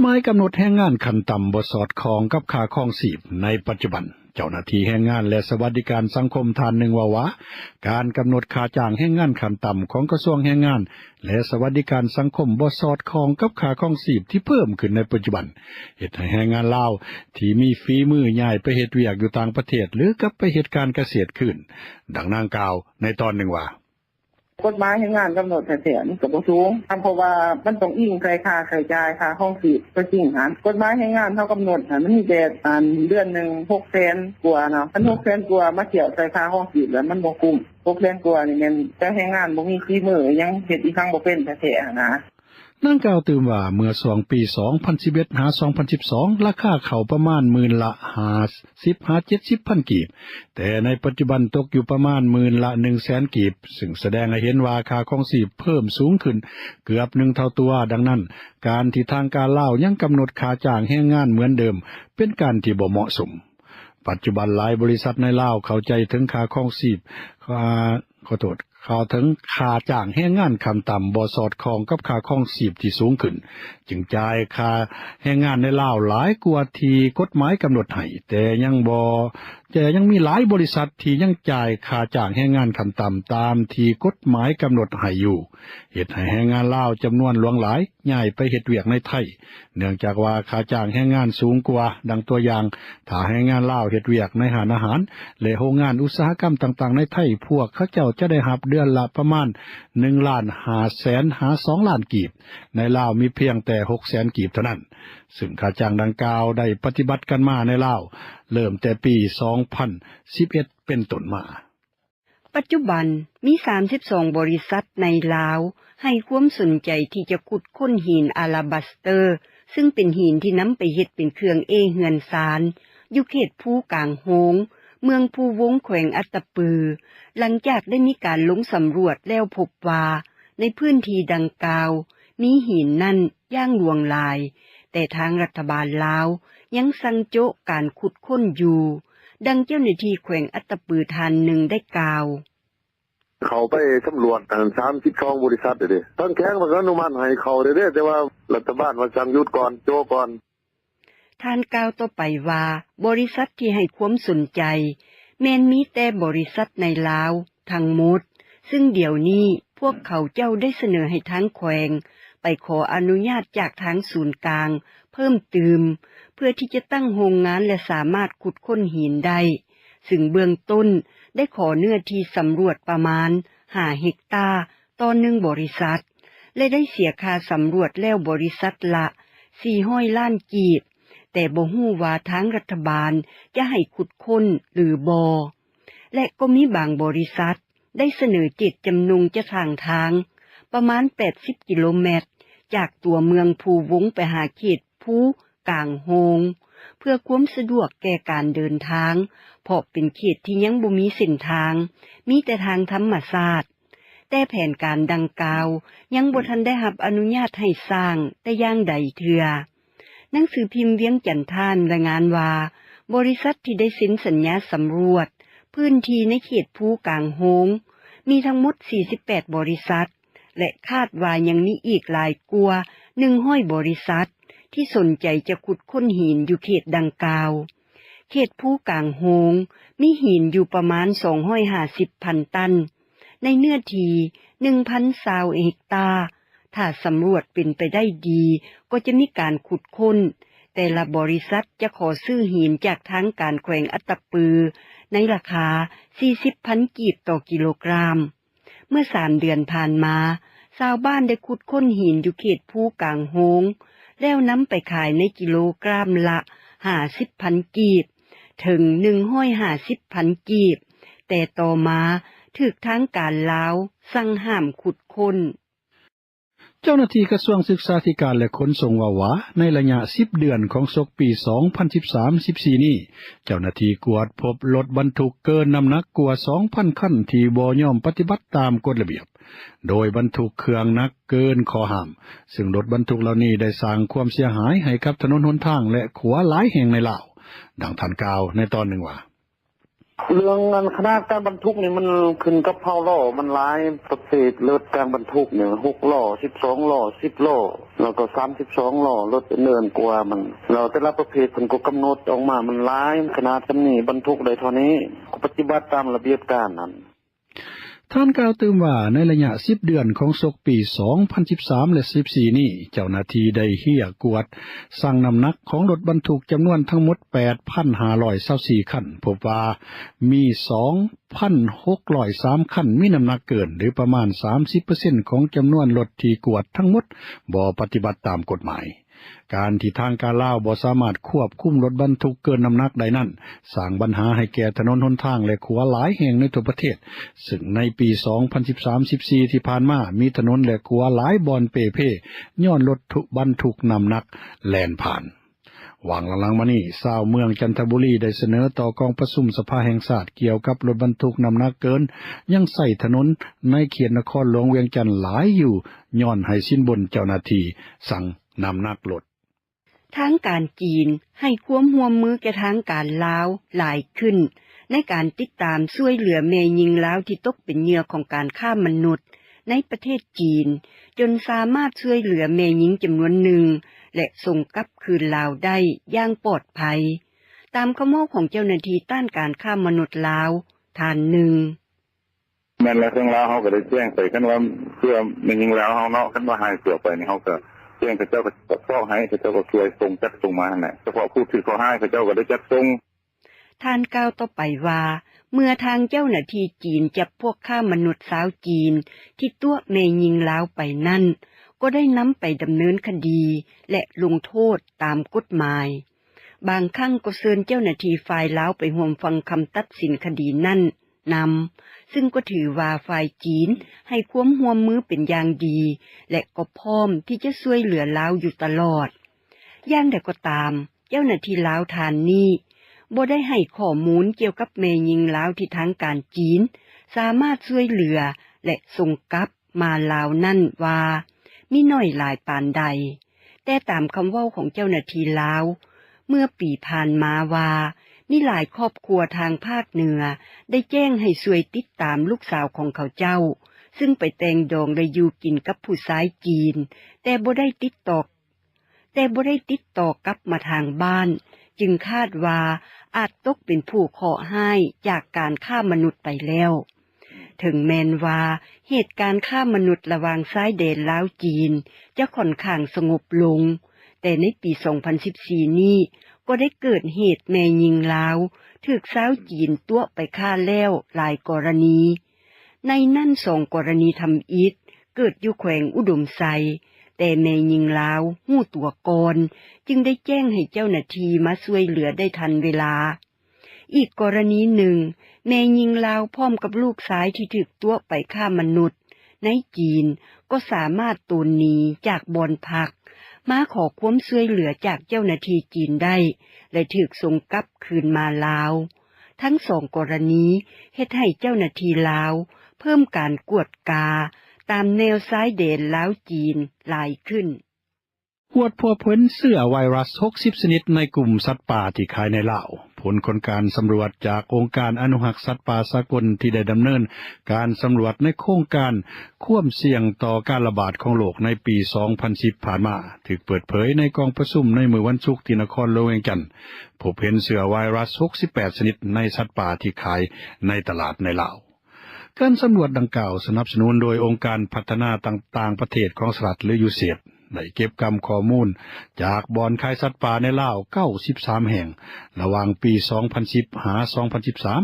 ໝາຍກຳນົດແຮງງານຂັ້ນຕ່ຳບໍ່ສອດຄ່ອງກັບຄ່າຄອງຊີບໃນປັດຈຸບັນ. ເຈົ້າໜ້າທີ່ແຮງງານ ແລະ ສະຫວັດດີການສັງຄົມທ່ານໜຶ່ງເວົ້າວ່າ ການກຳນົດຄ່າຈ້າງແຮງງານຂັ້ນຕ່ຳຂອງກະຊວງແຮງງານ ແລະ ສະຫວັດດີການສັງຄົມບໍ່ສອດຄ່ອງກັບຄ່າຄອງຊີບທີ່ເພີ່ມຂຶ້ນໃນປັດຈຸບັນ, ເຮັດໃຫ້ແຮງງານລາວທີ່ມີຝີມືຍ້າຍໄປເຮັດວຽກຢູ່ຕ່າງປະເທດ ຫຼື ກັບໄປເຮັດການກະເສດຄືນ. ດັ່ງນາງກ່າວໃນຕອນໜຶ່ງວ່າ: ກົດໝາຍແຮງງານກຳນົດແທ້ໆ ມັນກໍບໍ່ສູງ ເພາະວ່າມັນຕ້ອງອີງໃສ່ຄ່າໃຊ້ຈ່າຍ ຄ່າຄອງຊີບ ກໍຈິງຫັ້ນ. ກົດໝາຍແຮງງານເຮົາກຳນົດຫັ້ນ ມັນມີແຕ່ ອັນ ເດືອນໜຶ່ງຫົກແສນກວ່າເນາະ, ຄັນຫົກແສນກວ່າມາທຽບໃສ່ຄ່າຄອງຊີບແລ້ວ ມັນບໍ່ຄຸ້ມ. ຫົກແສນກວ່ານີ້ແມ່ນແຕ່ແຮງງານບໍ່ມີຝີມື ຍັງເຮັດອີ່ຫຍັງບໍ່ເປັນແທ້ໆ ຫັ້ນນະ. ນາງກ່າວຕື່ມວ່າ ເມື່ອຊ່ວງປີສອງພັນສິບເອັດ ຫາ ສອງພັນສິບສອງ ລາຄາເຂົ້າປະມານໝື່ນລະຫ້າສິບ ຫາ ເຈັດສິບພັນກີບ, ແຕ່ໃນປັດຈຸບັນຕົກຢູ່ປະມານໝື່ນລະໜຶ່ງແສນກີບ, ຊຶ່ງສະແດງໃຫ້ເຫັນວ່າຄ່າຄອງຊີບເພີ່ມສູງຂຶ້ນເກືອບໜຶ່ງເທົ່າຕົວ. ດັ່ງນັ້ນ, ການທີ່ທາງການລາວຍັງກຳນົດຄ່າຈ້າງແຮງງານເໝືອນເດີມ ເປັນການທີ່ບໍ່ເໝາະສົມ. ປັດຈຸບັນຫຼາຍບໍລິສັດໃນລາວເຂົ້າໃຈເຖິງຄ່າຄອງຊີບ ອາ ຂໍໂທດ ເຂົ້າເຖິງຄ່າຈ້າງແຮງງານຂັ້ນຕ່ຳບໍ່ສອດຄ່ອງກັບຄ່າຄອງຊີບທີ່ສູງຂຶ້ນ, ຈຶ່ງຈ່າຍຄ່າແຮງງານໃນລາວຫຼາຍກວ່າທີ່ກົດໝາຍກຳນົດໃຫ້, ແຕ່ຍັງບໍ່ ແຕ່ຍັງມີຫຼາຍບໍລິສັດທີ່ຍັງຈ່າຍຄ່າຈ້າງແຮງງານຂັ້ນຕ່ຳຕາມທີ່ກົດໝາຍກຳນົດໃຫ້ຢູ່, ເຮັດໃຫ້ແຮງງານລາວຈຳນວນຫຼວງຫຼາຍ ຍ້າຍໄປເຮັດວຽກໃນໄທ, ເນື່ອງຈາກວ່າຄ່າຈ້າງແຮງງານສູງກວ່າ. ດັ່ງຕົວຢ່າງ, ຖ້າແຮງງານລາວເຮັດວຽກໃນຮ້ານອາຫານ ແລະ ໂຮງງານອຸດສາຫະກຳຕ່າງໆໃນໄທ, ພວກເຂົາເຈົ້າຈະໄດ້ຮັບເດືອນລະປະມານໜຶ່ງລ້ານຫ້າແສນ ຫາ ສອງລ້ານກີບ, ໃນລາວມີພຽງແຕ່ຫົກແສນກີບເທົ່ານັ້ນ, ຊຶ່ງຄ່າຈ້າງດັ່ງກ່າວໄດ້ປະຕິບັດກັນມາໃນລາວ ເລີ່ມແຕ່ປີສອງພັນສິບເອັດເປັນຕົ້ນມາ. ປັດຈຸບັນມີສາມສິບສອງບໍລິສັດໃນລາວໃຫ້ຄວາມສົນໃຈທີ່ຈະຂຸດຄົ້ນຫີນອາລາບັສເຕີ ຊຶ່ງເປັນຫີນທີ່ນຳໄປເຮັດເປັນເຄື່ອງເອເຮືອນຊານ ຢູ່ເຂດພູກາງໂຮງ ເມືອງພູວົງ ແຂວງອັດຕະປື, ຫຼັງຈາກໄດ້ມີການລົງສຳຫຼວດແລ້ວພົບວ່າ ໃນພື້ນທີ່ດັ່ງກ່າວມີຫີນນັ້ນຢ່າງຫຼວງຫຼາຍ, ແຕ່ທາງລັດຖະບານລາວຍັງສັ່ງໂຈະການຂຸດຄົ້ນຢູ່. ດັ່ງເຈົ້າໜ້າທີ່ແຂວງອັດຕະປືທ່ານໜຶ່ງໄດ້ກ່າວ: ເຂົ້າໄປສຳຫຼວດ ອັນ ສາມສິບສອງບໍລິສັດເດ້, ທາງແຂວງເພິ່ນກໍອະນຸມັດໃຫ້ເຂົ້າເດ້, ແຕ່ວ່າລັດຖະບານວ່າສັ່ງຢຸດກ່ອນ, ໂຈະກ່ອນ. ທ່ານກ່າວຕໍ່ໄປວ່າ ບໍລິສັດທີ່ໃຫ້ຄວາມສົນໃຈ ແມ່ນມີແຕ່ບໍລິສັດໃນລາວທັງໝົດ, ຊຶ່ງດຽວນີ້ພວກເຂົາເຈົ້າໄດ້ສະເໜີໃຫ້ທາງແຂວງໄປຂໍອະນຸຍາດຈາກທາງສູນກາງເພີ່ມຕື່ມ ເພື່ອທີ່ຈະຕັ້ງໂຮງງານ ແລະ ສາມາດຂຸດຄົ້ນຫີນໄດ້, ຊຶ່ງເບື້ອງຕົ້ນໄດ້ຂໍເນື້ອທີ່ສຳຫຼວດປະມານຫ້າເຮັກຕາຕໍ່ໜຶ່ງບໍລິສັດ ແລະ ໄດ້ເສຍຄ່າສຳຫຼວດແລ້ວບໍລິສັດລະສີ່ຮ້ອຍລ້ານກີບ, ແຕ່ບໍ່ຮູ້ວ່າທາງລັດຖະບານຈະໃຫ້ຂຸດຄົ້ນຫຼືບໍ່. ແລະ ກໍມີບາງບໍລິສັດໄດ້ສະເໜີເຈດຈຳນົງຈະສ້າງທາງປະມານແປດສິບກິໂລແມັດ ຈາກຕົວເມືອງພູວົງໄປຫາເຂດພູກາງໂຮງ ເພື່ອຄວາມສະດວກແກ່ການເດີນທາງ, ເພາະເປັນເຂດທີ່ຍັງບໍ່ມີເສັ້ນທາງ, ມີແຕ່ທາງທຳມະຊາດ. ແຕ່ແຜນການດັ່ງກ່າວຍັງບໍ່ທັນໄດ້ຮັບອະນຸຍາດໃຫ້ສ້າງແຕ່ຢ່າງໃດເທື່ອ. ໜັງສືພິມວຽງຈັນທາມລາຍງານວ່າ ບໍລິສັດທີ່ໄດ້ເຊັນສັນຍາສຳຫຼວດພື້ນທີ່ໃນເຂດພູກາງໂຮງ ມີທັງໝົດສີ່ສິບແປດບໍລິສັດ ແລະ ຄາດວ່າຍັງມີອີກຫຼາຍກວ່າໜຶ່ງຮ້ອຍບໍລິສັດທີ່ສົນໃຈຈະຂຸດຄົ້ນຫີນຢູ່ເຂດດັ່ງກ່າວ. ເຂດພູກາງໂຮງມີຫີນຢູ່ປະມານສອງຮ້ອຍຫ້າສິບພັນຕັນ ໃນເນື້ອທີ່ໜຶ່ງພັນຊາວເຮັກຕາ. ຖ້າສຳຫຼວດເປັນໄປໄດ້ດີ ກໍຈະມີການຂຸດຄົ້ນ, ແຕ່ລະບໍລິສັດຈະຂໍຊື້ຫີນຈາກທາງການແຂວງອັດຕະປື ໃນລາຄາສີ່ສິບພັນກີບຕໍ່ກິໂລກຣາມ. ເມື່ອສາມເດືອນຜ່ານມາ, ຊາວບ້ານໄດ້ຂຸດຄົ້ນຫີນຢູ່ເຂດພູກາງໂຮງ ແລ້ວນຳໄປຂາຍໃນກິໂລກຣາມລະຫ້າສິບພັນກີບ ເຖິງໜຶ່ງຮ້ອຍຫ້າສິບພັນກີບ, ແຕ່ຕໍ່ມາຖືກທາງການລາວສັ່ງຫ້າມຂຸດຄົ້ນ. ເຈົ້າໜ້າທີ່ກະຊວງສຶກສາທິການ ແລະ ຂົນສົ່ງເວົ້າວ່າ ໃນໄລຍະສິບເດືອນຂອງສົກປີສອງພັນສິບສາມ ສິບສີ່ນີ້, ເຈົ້າໜ້າທີ່ກວດພົບລົດບັນທຸກເກີນນ້ຳໜັກກວ່າສອງພັນຄັນ ທີ່ບໍ່ຍອມປະຕິບັດຕາມກົດລະບຽບ, ໂດຍບັນທຸກເຄື່ອງໜັກເກີນຂໍ້ຫ້າມ, ຊຶ່ງລົດບັນທຸກເຫຼົ່ານີ້ໄດ້ສ້າງຄວາມເສຍຫາຍໃຫ້ກັບຖະໜົນຫົນທາງ ແລະ ຂົວຫຼາຍແຫ່ງໃນລາວ. ດັ່ງທ່ານກ່າວໃນຕອນໜຶ່ງວ່າ: ເລື່ອງອັນຂະໜາດການບັນທຸກນີ້ ມັນຂຶ້ນກັບເຮົາລໍ້ມັນຫຼາຍປະເພດ ລົດການບັນທຸກນີ້ ຫົກລໍ້ ສິບສອງລໍ້ ສິບລໍ້ ແລ້ວກໍສາມສິບສອງລໍ້ ລົດອື່ນໆກວ່າມັນ ແລ້ວແຕ່ລະປະເພດເພິ່ນກໍກຳນົດອອກມາມັນຫຼາຍ ຂະໜາດສ່ຳນີ້ບັນທຸກໄດ້ເທົ່ານີ້ ກໍປະຕິບັດຕາມລະບຽບການຫັ້ນ. ທ່ານກ່າວຕື່ມວ່າ ໃນໄລຍະສິບເດືອນຂອງສົກປີສອງພັນສິບສາມ ແລະ ສິບສີ່ນີ້ ເຈົ້າໜ້າທີ່ໄດ້ເຮຍກວດ ຊັ່ງນ້ຳໜັກຂອງລົດບັນທຸກຈຳນວນທັງໝົດ ແປດພັນຫ້າຮ້ອຍຊາວສີ່ຄັນ ພົບວ່າມີສອງພັນຫົກຮ້ອຍສາມຄັນ ມີນ້ຳໜັກເກີນ ຫຼື ປະມານສາມສິບເປີເຊັນຂອງຈຳນວນລົດທີ່ກວດທັງໝົດ ບໍ່ປະຕິບັດຕາມກົດໝາຍ. ການທີ່ທາງການລາວບໍ່ສາມາດຄວບຄຸມລົດບັນທຸກເກີນນ້ຳໜັກໄດ້ນັ້ນ ສ້າງບັນຫາໃຫ້ແກ່ຖະໜົນຫົນທາງ ແລະ ຂົວຫຼາຍແຫ່ງໃນທົ່ວປະເທດ, ເຊິ່ງໃນປີສອງພັນສິບສາມ ສິບສີ່ ທີ່ຜ່ານມາ ມີຖະໜົນ ແລະ ຂົວຫຼາຍບ່ອນເປ່ເພ ຍ້ອນລົດບັນທຸກນ້ຳໜັກແລ່ນຜ່ານ. ຫວ່າງຫຼັງໆມານີ້ ຊາວເມືອງຈັນທະບູລີໄດ້ສະເໜີຕໍ່ກອງປະຊຸມສະພາແຫ່ງຊາດ ກ່ຽວກັບລົດບັນທຸກນ້ຳໜັກເກີນ ຍັງໃຊ້ຖະໜົນໃນເຂດນະຄອນຫຼວງວຽງຈັນຫຼາຍຢູ່ ຍ້ອນໃຫ້ສິນບົນເຈົ້າໜ້າທີ່ ຊັ່ງນ້ຳໜັກລົດ. ທາງການຈີນໃຫ້ຄວາມຮ່ວມມືແກ່ທາງການລາວຫຼາຍຂຶ້ນ ໃນການຕິດຕາມຊ່ວຍເຫຼືອແມ່ຍິງລາວທີ່ຕົກເປັນເຫຍື່ອຂອງການຄ້າມະນຸດໃນປະເທດຈີນ, ຈົນສາມາດຊ່ວຍເຫຼືອແມ່ຍິງຈຳນວນໜຶ່ງ ແລະ ສົ່ງກັບຄືນລາວໄດ້ຢ່າງປອດໄພ, ຕາມຄຳເວົ້າຂອງເຈົ້າໜ້າທີ່ຕ້ານການຄ້າມະນຸດລາວທ່ານໜຶ່ງ. ແມ່ນແລ້ວ ທາງລາວເຮົາກໍໄດ້ແຈ້ງໄປ ຄັນວ່າເພື່ອແມ່ຍິງລາວເຮົາເນາະ ຄັນວ່າຫາຍຕົວໄປນີ້ ເຮົາກໍແຈ້ງເຂົາເຈົ້າກໍຊອກໃຫ້ ເຂົາເຈົ້າກໍຊ່ວຍສົ່ງ ຈັດສົ່ງມາຫັ້ນແຫຼະ ສະເພາະຜູ້ຖືກເຄາະຮ້າຍ ເຂົາເຈົ້າກໍໄດ້ຈັດສົ່ງ. ທ່ານກ່າວຕໍ່ໄປວ່າ ເມື່ອທາງເຈົ້າໜ້າທີ່ຈີນຈັບພວກຄ້າມະນຸດຊາວຈີນທີ່ຕົວະແມ່ຍິງລາວໄປນັ້ນ ກໍໄດ້ນຳໄປດຳເນີນຄະດີ ແລະ ລົງໂທດຕາມກົດໝາຍ. ບາງຄັ້ງກໍເຊີນເຈົ້າໜ້າທີ່ຝ່າຍລາວໄປຮ່ວມຟັງຄຳຕັດສິນຄະດີນັ້ນນຳ, ຊຶ່ງກໍຖືວ່າຝ່າຍຈີນໃຫ້ຄວາມຮ່ວມມືເປັນຢ່າງດີ ແລະ ກໍພ້ອມທີ່ຈະຊ່ວຍເຫຼືອລາວຢູ່ຕະຫຼອດ. ຢ່າງໃດກໍຕາມ, ເຈົ້າໜ້າທີ່ລາວທ່ານນີ້ບໍ່ໄດ້ໃຫ້ຂໍ້ມູນກ່ຽວກັບແມ່ຍິງລາວທີ່ທາງການຈີນສາມາດຊ່ວຍເຫຼືອ ແລະ ສົ່ງກັບ ມາລາວນັ້ນວ່າມີໜ້ອຍຫຼາຍປານໃດ, ແຕ່ຕາມຄຳເວົ້າຂອງເຈົ້າໜ້າທີ່ລາວເມື່ອປີຜ່ານມາວ່າ ມີຫຼາຍຄອບຄົວທາງພາກເໜືອໄດ້ແຈ້ງໃຫ້ຊ່ວຍຕິດຕາມລູກສາວຂອງເຂົາເຈົ້າ ຊຶ່ງໄປແຕ່ງດອງ ແລະ ຢູ່ກິນກັບຜູ້ຊາຍຈີນ ແຕ່ບໍ່ໄດ້ຕິດຕໍ່ ແຕ່ບໍ່ໄດ້ຕິດຕໍ່ກັບມາທາງບ້ານ, ຈຶ່ງຄາດວ່າອາດຕົກເປັນຜູ້ເຄາະຮ້າຍຈາກການຄ້າມະນຸດໄປແລ້ວ. ເຖິງແມ່ນວ່າເຫດການຄ້າມະນຸດລະຫວ່າງຊາຍແດນລາວ-ຈີນຈະຂ້ອນຂ້າງສະຫງົບລົງ, ແຕ່ໃນປີສອງພັນສິບສີ່ນີ້ ກໍໄດ້ເກີດເຫດແມ່ຍິງລາວຖືກຊາວຈີນຕົວະໄປຄ້າແລ້ວຫຼາຍກໍລະນີ. ໃນນັ້ນສອງກໍລະນີທຳອິດເກີດຢູ່ແຂວງອຸດົມໄຊ, ແຕ່ແມ່ຍິງລາວຮູ້ຕົວກ່ອນ ຈຶ່ງໄດ້ແຈ້ງໃຫ້ເຈົ້າໜ້າທີ່ມາຊ່ວຍເຫຼືອໄດ້ທັນເວລາ. ອີກກໍລະນີໜຶ່ງ, ແມ່ຍິງລາວພ້ອມກັບລູກຊາຍທີ່ຖືກຕົວະໄປຄ້າມະນຸດໃນຈີນ ກໍສາມາດໂຕນໜີຈາກບ່ອນພັກ ມາຂໍຄວາມຊ່ວຍເຫຼືອຈາກເຈົ້າໜ້າທີ່ຈີນໄດ້ ແລະ ຖືກສົ່ງກັບຄືນມາລາວ. ທັງສອງກໍລະນີເຮັດໃຫ້ເຈົ້າໜ້າທີ່ລາວເພີ່ມການກວດກາຕາມແນວຊາຍແດນລາວ-ຈີນຫຼາຍຂຶ້ນ. ກວດພົບເຫັນເຊື້ອໄວຣັສຫົກສິບຊະນິດໃນກຸ່ມສັດປ່າທີ່ຂາຍໃນລາວ. ຜົນຂອງການສຳຫຼວດຈາກອົງການອະນຸຮັກສັດປ່າສາກົນທີ່ໄດ້ດຳເນີນການສຳຫຼວດໃນໂຄງການຄວາມສ່ຽງຕໍ່ການລະບາດຂອງໂລກໃນປີສອງພັນສິບຜ່ານມາ ຖືກເປີດເຜີຍໃນກອງປະຊຸມໃນມື້ວັນສຸກທີ່ນະຄອນຫຼວງວຽງຈັນ. ພົບເຫັນເຊື້ອໄວຣັສຫົກສິບແປດຊະນິດໃນສັດປ່າທີ່ຂາຍໃນຕະຫຼາດໃນລາວ. ການສຳຫຼວດດັ່ງກ່າວສະໜັບສະໜູນໂດຍອົງການພັດທະນາຕ່າງປະເທດຂອງສະຫະລັດ ຫຼື ຢູເຊດ ໄດ້ເກັບກຳຂໍ້ມູນຈາກບ່ອນຂາຍສັດປ່າໃນລາວເກົ້າສິບສາມແຫ່ງ. ລະຫວ່າງປີສອງພັນສິບຫາສອງພັນສິບສາມ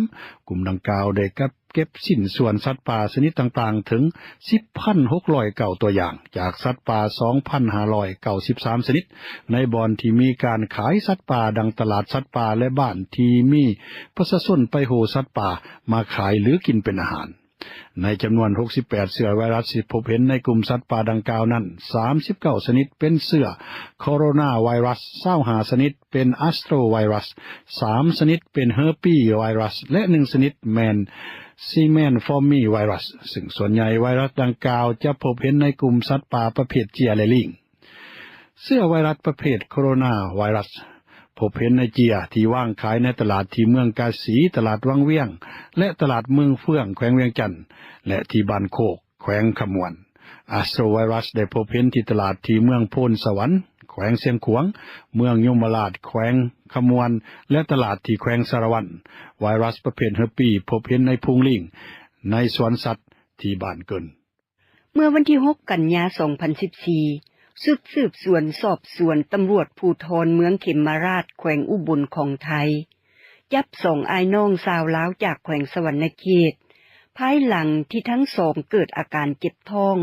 ກຸ່ມດັ່ງກ່າວໄດ້ກັບ ເກັບຊິ້ນສ່ວນສັດປ່າຊະນິດຕ່າງໆເຖິງສິບພັນຫົກຮ້ອຍເກົ້າຕົວຢ່າງ ຈາກສັດປ່າສອງພັນຫ້າຮ້ອຍເກົ້າສິບສາມຊະນິດ ໃນບ່ອນທີ່ມີການຂາຍສັດປ່າ ດັ່ງຕະຫຼາດສັດປ່າ ແລະ ບ້ານທີ່ມີປະຊາຊົນໄປໂຮ່ສັດປ່າມາຂາຍ ຫຼື ກິນເປັນອາຫານ. ໃນຈຳນວນຫົກສິບແປດເຊື້ອໄວຣັສທີ່ພົບເຫັນໃນກຸ່ມສັດປ່າດັ່ງກ່າວນັ້ນ, ສາມສິບເກົ້າຊະນິດເປັນເຊື້ອໂຄໂຣນາໄວຣັສ, ຊາວຫ້າຊະນິດ ເປັນອາສໂຕຣໄວຣັສ, ສາມຊະນິດເປັນເຮີປີໄວຣັສ ແລະ ໜຶ່ງຊະນິດແມ່ນຊີແມນຟອມມີໄວຣັສ, ຊຶ່ງສ່ວນໃຫຍ່ໄວຣັສດັ່ງກ່າວຈະພົບເຫັນໃນກຸ່ມສັດປ່າປະເພດເຈຍ ແລະ ລີງ. ເຊື້ອໄວຣັສປະເພດໂຄໂຣນາໄວຣັສ ພ ພົບເຫັນໃນເຈ້ຍທີ່ວາງຂາຍໃນຕະຫຼາດທີ່ເມືອງກາສີ, ຕະຫຼາດວັງວຽງ ແລະ ຕະຫຼາດເມືອງເຟືອງ ແຂວງວຽງຈັນ ແລະ ທີ່ບ້ານໂຄກ ແຂວງຄຳມ່ວນ. ອາສໂຕຣໄວຣັສໄດ້ພົບເຫັນທີ່ຕະຫຼາດທີ່ເມືອງໂພນສະຫວັນ ແຂວງຊຽງຂວາງ, ເມືອງຍົມມະລາດ ແຂວງຄຳມ່ວນ ແລະ ຕະຫຼາດທີ່ແຂວງສາລະວັນ. ໄວຣັສປະເພດເຮີປີພົບເຫັນໃນຝູງລີງໃນສວນສັດທີ່ບ້ານເກີນ. ເມື່ອວັນທີຫົກ ກັນຍາ ສອງພັນສິບສີ່ ຊຸດສືບສວນສອບສວນຕຳຫຼວດພູທອນເມືອງເຂັມມະລາດ ແຂວງອຸບົນຂອງໄທ ຈັບສອງອ້າຍນ້ອງຊາວລາວຈາກແຂວງສະຫວັນນະເຂດ ພາຍຫຼັງທີ່ທັງສອງເກີດອາການເຈັບທ້ອງ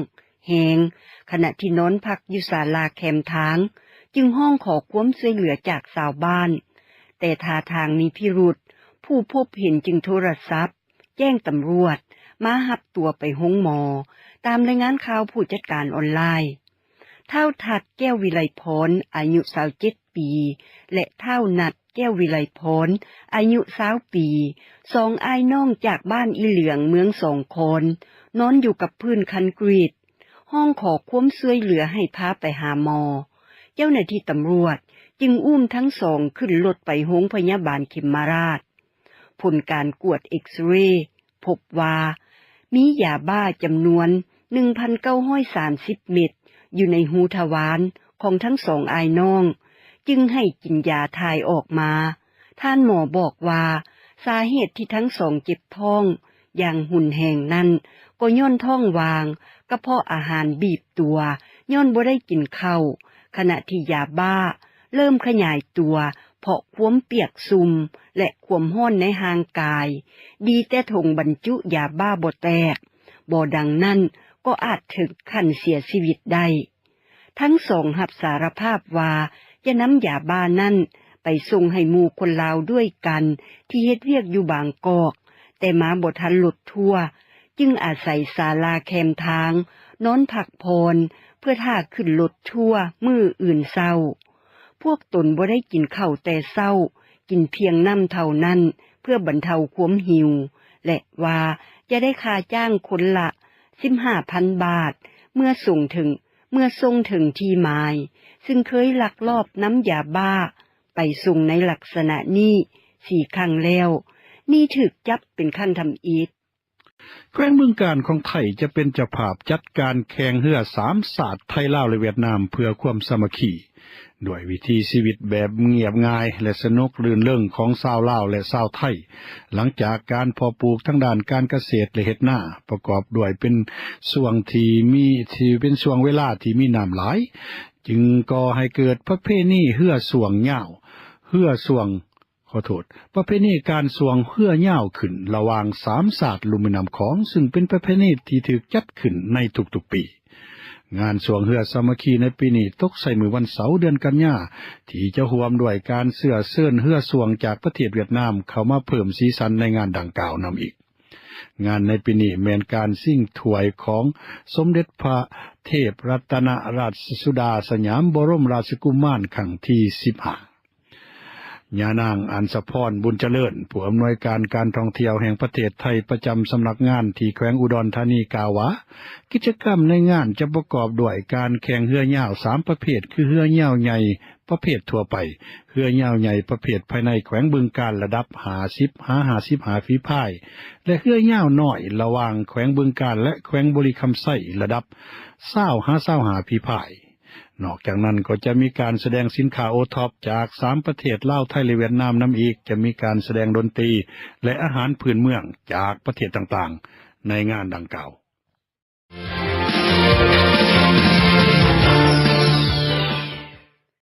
ແຮງ ຂະນະທີ່ນອນພັກຢູ່ສາລາແຄມທາງ ຈຶ່ງຮ້ອງຂໍຄວາມຊ່ວຍເຫຼືອຈາກຊາວບ້ານ, ແຕ່ທ່າທາງມີພິລຸດ, ຜູ້ພົບເຫັນຈຶ່ງໂທລະສັບ ແຈ້ງຕຳຫຼວດມາຮັບຕົວໄປໂຮງໝໍ, ຕາມລາຍງານຂ່າວຜູ້ຈັດການອອນລາຍ. ທ້າວທັດ ແກ້ວວິໄລພອນ ອາຍຸຊາວເຈັດປີ ແລະ ທ້າວນັດ ແກ້ວວິໄລພອນ ອາຍຸຊາວປີ, ສອງອ້າຍນ້ອງຈາກບ້ານອີເຫຼືອງ ເມືອງສອງຄອນ, ນອນຢູ່ກັບພື້ນຄອນກຣີດ, ຮ້ອງຂໍຄວາມຊ່ວຍເຫຼືອໃຫ້ພາໄປຫາໝໍ. ເຈົ້າໜ້າທີ່ຕຳຫຼວດຈຶ່ງອຸ້ມທັງສອງຂຶ້ນລົດໄປໂຮງພະຍາບານເຂັມມະລາດ. ຜົນການກວດເອັກສະເຣພົບວ່າ ມີຢາບ້າຈຳນວນ ໜຶ່ງພັນເກົ້າຮ້ອຍສາມສິບເມັດ ຢູ່ໃນຮູທະວານຂອງທັງສອງອ້າຍນ້ອງ, ຈຶ່ງໃຫ້ກິນຢາຖ່າຍອອກມາ. ທ່ານໝໍບອກວ່າ ສາເຫດທີ່ທັງສອງເຈັບທ້ອງຢ່າງຮຸນແຮງນັ້ນ ກໍຍ້ອນທ້ອງວ່າງ, ກະເພາະອາຫານບີບຕົວ ຍ້ອນບໍ່ໄດ້ກິນເຂົ້າ, ຂະນະທີ່ຢາບ້າ ເລີ່ມຂະຫຍາຍຕົວເພາະຄວາມປຽກຊຸ່ມ ແລະ ຄວາມຮ້ອນໃນຮ່າງກາຍ, ດີແຕ່ຖົງບັນຈຸຢາບ້າບໍ່ແຕກ, ບໍ່ດັ່ງນັ້ນກໍອາດເຖິງຂັ້ນເສຍຊີວິດໄດ້. ທັງສອງຮັບສາລະພາບວ່າຈະນຳຢາບ້ານັ້ນໄປສົ່ງໃຫ້ໝູ່ຄົນລາວດ້ວຍກັນທີ່ເຮັດວຽກຢູ່ບາງກອກ, ແຕ່ມາບໍ່ທັນລົດທົວ, ຈຶ່ງອາໄສສາລາແຄມທາງ ນອນພັກຜ່ອນ ເພື່ອຖ້າຂຶ້ນລົດທົວມື້ອື່ນເຊົ້າ. ພວກຕົນບໍ່ໄດ້ກິນເຂົ້າແຕ່ເຊົ້າ, ກິນພຽງນ້ຳເທົ່ານັ້ນ ເພື່ອບັນເທົາຄວາມຫິວ ແລະ ວ່າຈະໄດ້ຄ່າຈ້າງຄົນລະສິບຫ້າພັນບາດ ເມື່ອສົ່ງເຖິງ ເມື່ອສົ່ງເຖິງທີ່ໝາຍ, ຊຶ່ງເຄີຍລັກລອບນຳຢາບ້າໄປສົ່ງໃນລັກສະນະນີ້ສີ່ຄັ້ງແລ້ວ, ນີ້ຖືກຈັບເປັນຄັ້ງທຳອິດ. ແຂວງບຶງການຂອງໄທຈະເປັນເຈົ້າພາບຈັດການແຂ່ງເຮືອສາມຊາດ ໄທ, ລາວ ແລະ ຫວຽດນາມ ເພື່ອຄວາມສາມັກຄີ, ດ້ວຍວິຖີຊີວິດແບບງຽບງ່າຍ ແລະ ສະໜຸກລື່ນເລິງຂອງຊາວລາວ ແລະ ຊາວໄທ, ຫຼັງຈາກການເພາະປູກທາງດ້ານການກະເສດ ແລະ ເຮັດນາ, ປະກອບດ້ວຍເປັນຊ່ວງທີ່ມີ ທີ່ເປັນຊ່ວງເວລາທີ່ມີນ້ຳຫຼາຍ, ຈຶ່ງກໍ່ໃຫ້ເກີດປະເພນີເຮືອຊ່ວງຍາວ, ເຮືອຊ່ວງ ຂໍໂທດ, ປະເພນີການຊ່ວງເຮືອຍາວຂຶ້ນລະຫວ່າງສາມຊາດລຸ່ມແມ່ນ້ຳຂອງ, ຊຶ່ງເປັນປະເພນີທີ່ຖືກຈັດຂຶ້ນໃນທຸກໆປີ. ງານຊ່ວງເຮືອສາມັກຄີໃນປີນີ້ຕົກໃສ່ມື້ວັນເສົາ ເດືອນກັນຍາ, ທີ່ຈະຮ່ວມດ້ວຍການເຊື້ອເຊີນເຮືອຊ່ວງຈາກປະເທດຫວຽດນາມເຂົ້າມາເພີ່ມສີສັນໃນງານດັ່ງກ່າວນຳອີກ. ງານໃນປີນີ້ແມ່ນການຊິງຖ້ວຍຂອງສົມເດັດພະເທບລັດຕະນະລາຊະສຸດາສະຫຍາມບໍລົມລາຊະກຸມານຄັ້ງທີສິບຫ້າ. ຍານາງ ອັນສະພອນ ບຸນຈະເລີນ, ຜູ້ອຳນວຍການການທ່ອງທ່ຽວແຫ່ງປະເທດໄທ ປະຈຳສຳນັກງານທີ່ແຂວງອຸດອນທານີ ກ່າວວ່າ ກິດຈະກຳໃນງານຈະປະກອບດ້ວຍການແຂ່ງເຮືອຍາວສາມປະເພດ ຄື ເຮືອຍາວໃຫຍ່ປະເພດທົ່ວໄປ, ເຮືອຍາວໃຫຍ່ປະເພດພາຍໃນແຂວງບຶງການລະດັບຫ້າສິບຫາຫ້າສິບຫ້າຝີພາຍ ແລະ ເຮືອຍາວນ້ອຍລະຫວ່າງແຂວງບຶງການ ແລະ ແຂວງບໍລິຄຳໄຊລະດັບຊາວຫາຊາວຫ້າຝີພາຍ. ນອກຈາກນັ້ນກໍຈະມີການສະແດງສິນຄ້າໂອທັອບຈາກສາມປະເທດ ລາວ, ໄທ ແລະ ຫວຽດນາມນຳອີກ, ຈະມີການສະແດງດົນຕີ ແລະ ອາຫານພື້ນເມືອງຈາກປະເທດຕ່າງໆໃນງານດັ່ງກ່າວ.